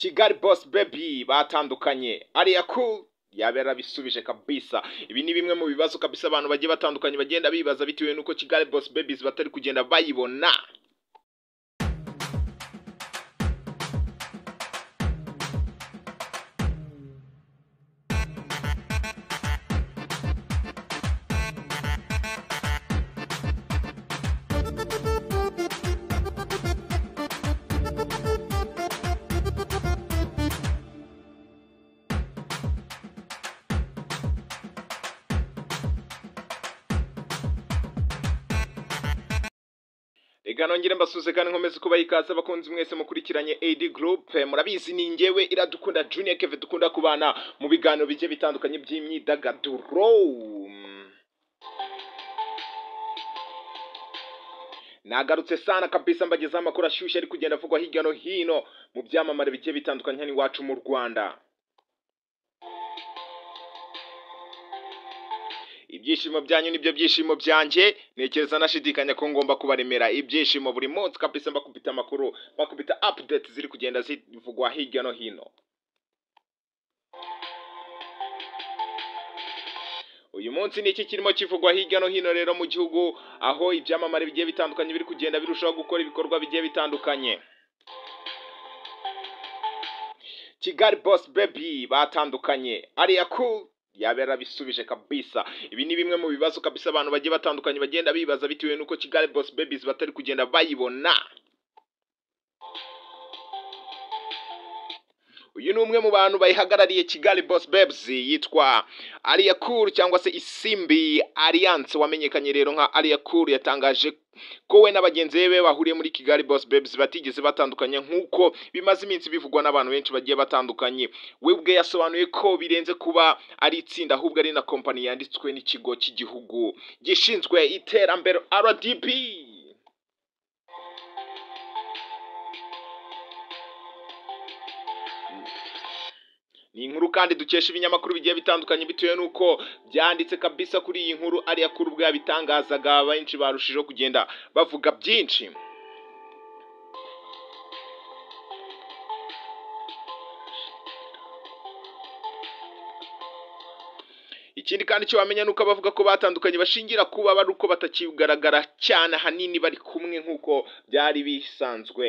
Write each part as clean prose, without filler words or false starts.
Kigali Boss Baby batandukanye, Alliah Cool yaba yarabisubije kabisa. Ibi ni bimwe mu bibazo kabisa abantu bagiye batandukanye bagenda bibaza bitewe nuko Kigali Boss Babies batari kugenda bayibona. Reka nongere mbasuze kandi nkomeze kubaha ikaze abakunzi mwese mukurikiranye AD Group. Murabizi ni njyewe Iradukunda Junior Kevin, dukunda kubana mu biganiro bigiye bitandukanye by'imyidagaduro. Nagarutse sana kabisa mbagezaho amakuru ashyushye ari kugenda avugwa hirya no hino mu byamamare bigiye bitandukanye hano iwacu mu Rwanda. Ibyishimo byanyu nibyo byishimo byanjye, ntekereza nashidikanya ko ngomba kubaremera ibyishimo buri munsi kabisa, mbakubita amakuru, bakubita update ziri kugenda zivugwa hirya no hino. Uyu munsi ni iki kirimo kivugwa hirya no hino rero mu gihugu, aho ibyamamare bigiye bitandukanye biri kugenda birushaho gukora ibikorwa bigiye bitandukanye. Kigali Boss Baby batandukanye, Alliah Cool yaba yarabisubije kabisa. Ibi ni bimwe mu bibazo kabisa abantu bagiye batandukanye bagenda bibaza bitewe nuko Kigali Boss Babies batari kugenda bayibona. Uyu ni umwe mu bantu bayihagarariye Kigali Boss Babes, yitwa Alliah Cool cyangwa se Isimbi Alliance, wamenyekanye rero nka Alliah Cool. Yatangaje ko we n'abagenzi be bahuriye muri Kigali Boss Babes batigeze batandukanye nk'uko bimaze iminsi bivugwa n'abantu benshi bagiye batandukanye. We ubwe yasobanuye ko birenze kuba ari itsinda, ahubwo ari na kompani yanditswe n'ikigo cy'igihugu gishinzwe iterambere RDB. Ni inkuru kandi dukesha ibinyamakuru bigiye bitandukanye bitewe nuko byanditse kabisa kuri iyi nkuru. Alliah Cool ubwo yabitangazaga benshi barushijeho kugenda bavuga byinshi. Ikindi kandi cyo wamenya nuko abavuga ko batandukanye bashingira kuba bari uko batakigaragara cyane ahanini bari kumwe nkuko byari bisanzwe.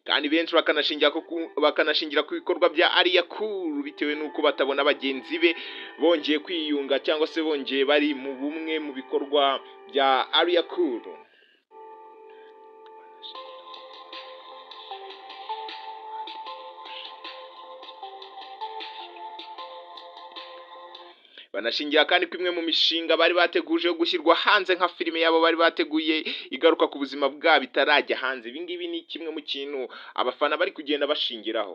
Kandi benshi bakanashingira ku bikorwa bya Alliah Cool bitewe nuko batabona bagenzi be bongeye kwiyunga cyangwa se bongeye bari mu bumwe mu bikorwa bya Alliah Cool. Banashingira kandi ko imwe mu mishinga bari bateguje yo gushyirwa hanze nka filime yabo bari bateguye igaruka ku buzima bwabo itarajya hanze. Ibi ngibi ni kimwe mu kintu abafana bari kugenda bashingiraho.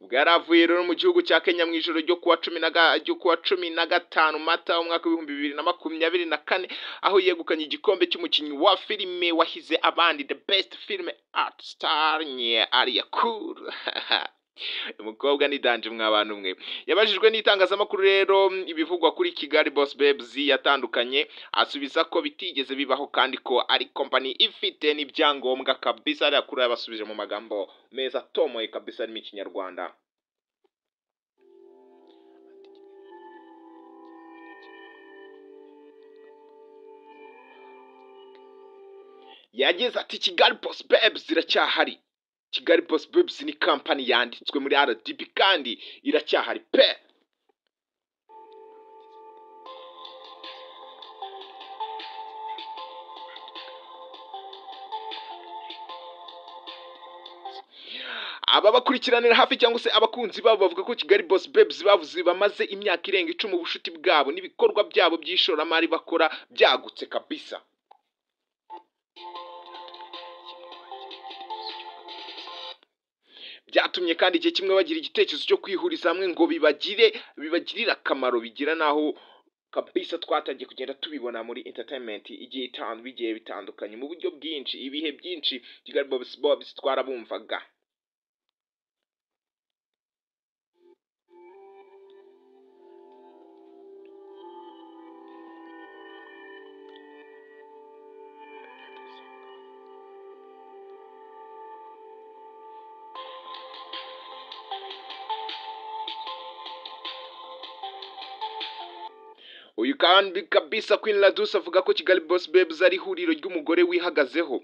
Ubwo yari avuye rero mu gihugu cya Kenya mu ijoro ryo kuwa 15 Mata umwaka 2024, aho yegukanye igikombe cy'umukinnyi wa filime wahize abandi, the best film art star nye Alliah Cool. Umukobwa ni danje mwa bantu mwe. Yabajijwe n'itangazamakuru rero ibivugwa kuri Kigali Boss Babes yatandukanye, asubiza ko bitigeze bibaho kandi ko ari company ifite n'ibyangombwa kabisa. Alliah Cool yabasubije mu magambo meza tomoye kabisa arimo Ikinyarwanda. Yagize ati Kigali Boss Babes iracyahari. Kigali Boss Babes ni company yanditswe muri RDB kandi iracyahari pe. Aba bakurikiranira hafi cyangwa se abakunzi babo bavuga ko Kigali Boss Babes bavuze bamaze imyaka irenga 10 ubushuti bwabo n'ibikorwa byabo by'ishoramari bakora byagutse kabisa. Byatumye kandi igihe kimwe bagira igitekerezo cyo kwihuriza hamwe ngo bibagirire akamaro, bigira naho kabisa twatangiye kugenda tubibona muri entertainment igihe bigiye bitandukanye mu buryo bwinshi, ibihe byinshi Kigali Boss Babes twarabumvaga. Uyu kandi kabisa Queen Ladouce avuga ko Kigali Boss Babes ari ihuriro ry'umugore wihagazeho,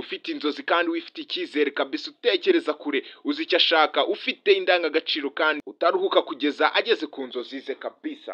ufite inzozi kandi wifite icyizere kabisa, utekereza kure, uzi icyo ashaka, ufite indangagaciro kandi utaruhuka kugeza ageze ku nzozi ze kabisa.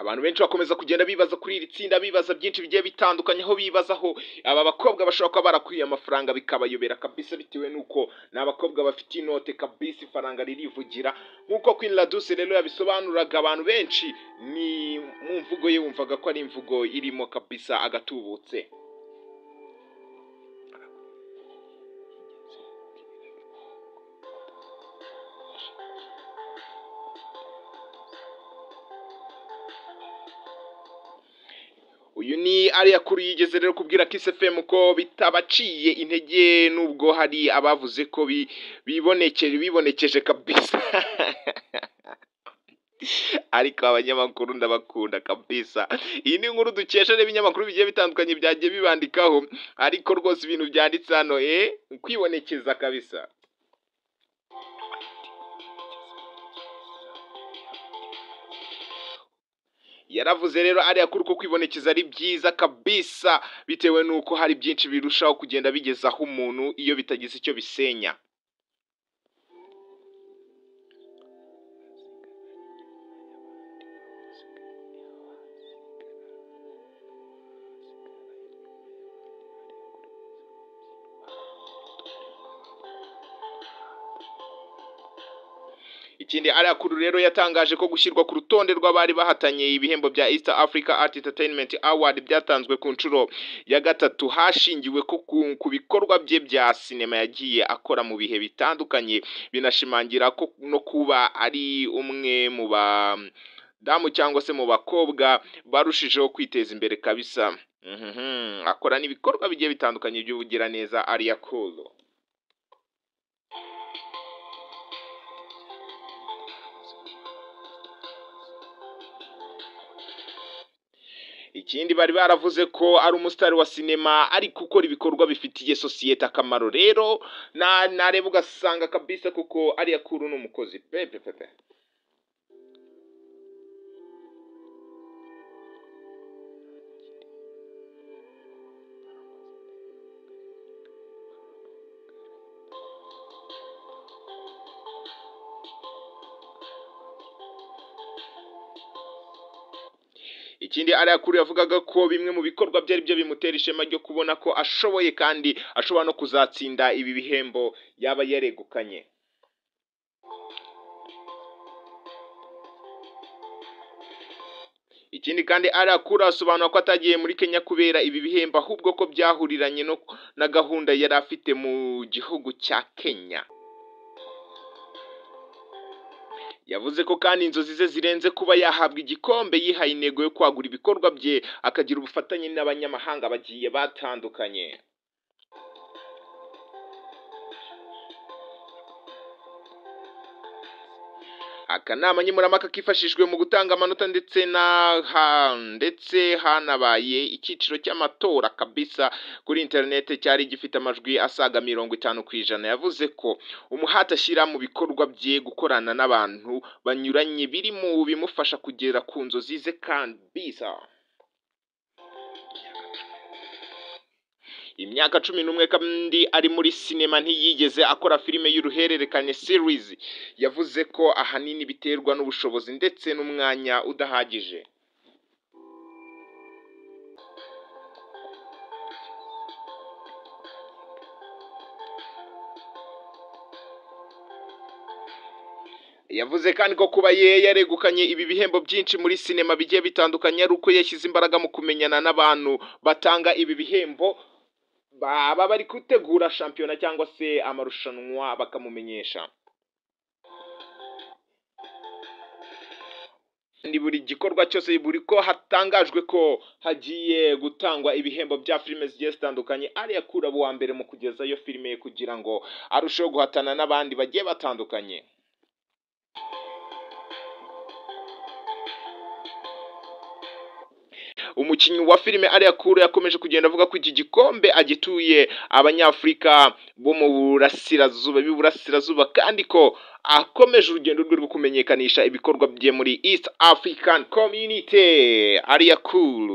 Abantu benshi bakomeza kugenda bibaza kuri iri tsinda, bibaza byinshi bigiye bitandukanye, aho bibaza aho aba bakobwa bashobora kuba barakwiye amafaranga bikabayobera kabisa, bitewe n'uko ni abakobwa bafite inote kabisa, ifaranga ririvugira. Nk'uko Queen Ladouce rero yabisobanuraga, abantu benshi ni mu mvugo ye wumvaga ko ari imvugo irimo kabisa agatubutse. Uyu ni Alliah Cool yigeze rero kubwira Kiss FM ko bitabaciye intege, nubwo hari abavuze ko bibonekeje kabisa. Ariko abanyamakuru ndabakunda kabisa. Iyi ni inkuru dukesha n'ibinyamakuru bigiye bitandukanye byagiye bibandikaho, ariko rwose ibintu byanditse hano kwibonekeza kabisa. Yaravuze rero Alliah Cool ko kwibonekeza ari byiza kabisa, bitewe n'uko hari byinshi birushaho kugenda bigezaho umuntu iyo bitagize icyo bisenya. Ikindi Alliah Cool rero yatangaje ko gushyirwa ku rutonde rw'abari bahatanye ibihembo bya East Africa Art Entertainment Award byatanzwe ku nshuro ya gatatu, hashingiwe ku bikorwa bye bya sinema yagiye akora mu bihe bitandukanye, binashimangira ko no kuba ari umwe mu badamu cyangwa se mu bakobwa barushijeho kwiteza imbere kabisa. Akora n'ibikorwa bigiye bitandukanye by'ubugiraneza Alliah Cool. Ikindi bari baravuze ko ari umusitari wa sinema ariko ukora ibikorwa bifitiye sosiyete akamaro, rero nareba ugasanga kabisa kuko Alliah Cool ni umukozi pepe pepe. Ikindi Alliah Cool yavugaga ko bimwe mu bikorwa byari byo bimutera ishema ryo kubona ko ashoboye kandi ashobora no kuzatsinda ibi bihembo yaba yaregukanye. Ikindi kandi Alliah Cool asobanura ko atagiye muri Kenya kubera ibi bihembo, ahubwo ko byahuriranye na gahunda yari afite mu gihugu cya Kenya. Yavuze ko kandi inzozi ze zirenze kuba yahabwa igikombe, yihaye intego yo kwagura ibikorwa bye akagira ubufatanye n'abanyamahanga bagiye batandukanye. Akanama nkemurampaka kifashishijwe mu gutanga amanota ndetse hanabaye icyiciro cy'amatora kabisa kuri interineti cyari gifite amajwi asaga 50%. Yavuze ko umuhate ashyira mu bikorwa bye gukorana n'abantu banyuranye biri mu bimufasha kugera ku nzozi ze kabisa. Imyaka 11 kandi ari muri sinema ntiyigeze akora filime y'uruhererekane series. Yavuze ko ahanini biterwa n'ubushobozi ndetse n'umwanya udahagije. Yavuze kandi ko kuba ye yaregukanye ibi bihembo byinshi muri sinema bigiye bitandukanye ari uko yashyize imbaraga mu kumenyana n'abantu batanga ibi bihembo, baba bari gutegura shampiyona cyangwa se amarushanwa bakamumenyesha. Ni buri gikorwa cyose buri ko hatangajwe ko hagiye gutangwa ibihembo bya filime zigiye zitandukanye, Alliah Cool aba uwa mbere mu kugezayo filime kugira ngo arusheho guhatana n'abandi bagiye batandukanye. Umukinnyi wa filime Alliah Cool yakomeje kugenda avuga ko iki gikombe agituye abanyafurika bo mu burasirazuba b'iburasirazuba, kandi ko akomeje urugendo rwe rwo kumenyekanisha ibikorwa bye muri East African Community. Alliah Cool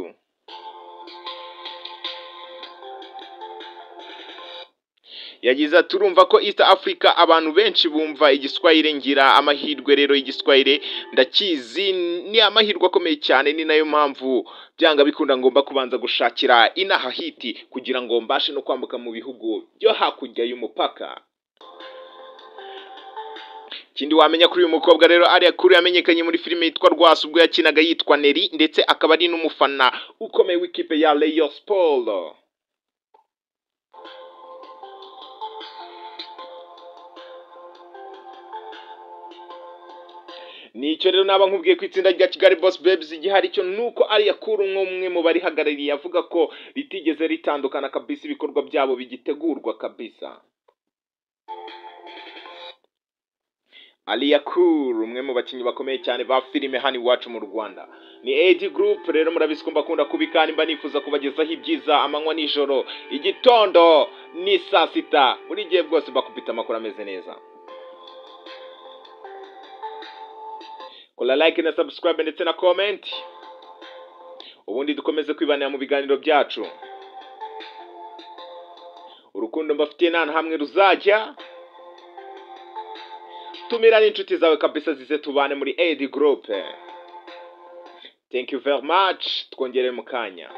yagize ati urumva ko East Africa abantu benshi bumva igiswahili, ngira amahirwe rero igiswahili ndakizi, ni amahirwe akomeye cyane, ni nayo mpamvu byanga bikunda ngomba kubanza gushakira inaha hiti kugira ngo mbashe no kwambuka mu bihugu byo hakurya y'umupaka. Ikindi wamenya kuri uyu mukobwa rero, Alliah Cool yamenyekanye muri filime yitwa Rwasa ubwo yakinaga yitwa Nelly, ndetse akaba ari n'umufana ukomeye w'ikipe ya Rayon Sports. Nicyo rero naba nkubwiye ku itsinda rya Kigali Boss Babes igihari cyo nuko Alliah Cool nk'umwe mu barihagarariye avuga ko ritigeze ritandukana kabisa, ibikorwa byabo bigitegurwa kabisa. Alliah Cool umwe mu bakinnyi bakomeye cyane ba filime hano iwacu mu Rwanda. Ni AD Group rero murabizi ko mbakunda kubi kandi mba nifuza kubagezaho ibyiza amanywa nijoro, igitondo ni saa sita, buri gihe bwose bakupita amakuru ameze neza. Kora like na subscribe ndetse na comment, ubundi dukomeze kwibanira mu biganiro byacu. Urukundo mbafitiye nta hamwe ruzajya. Tumira n'inshuti zawe kabisa zize tubane muri AD Group. Thank you very much, twongere mu kanya.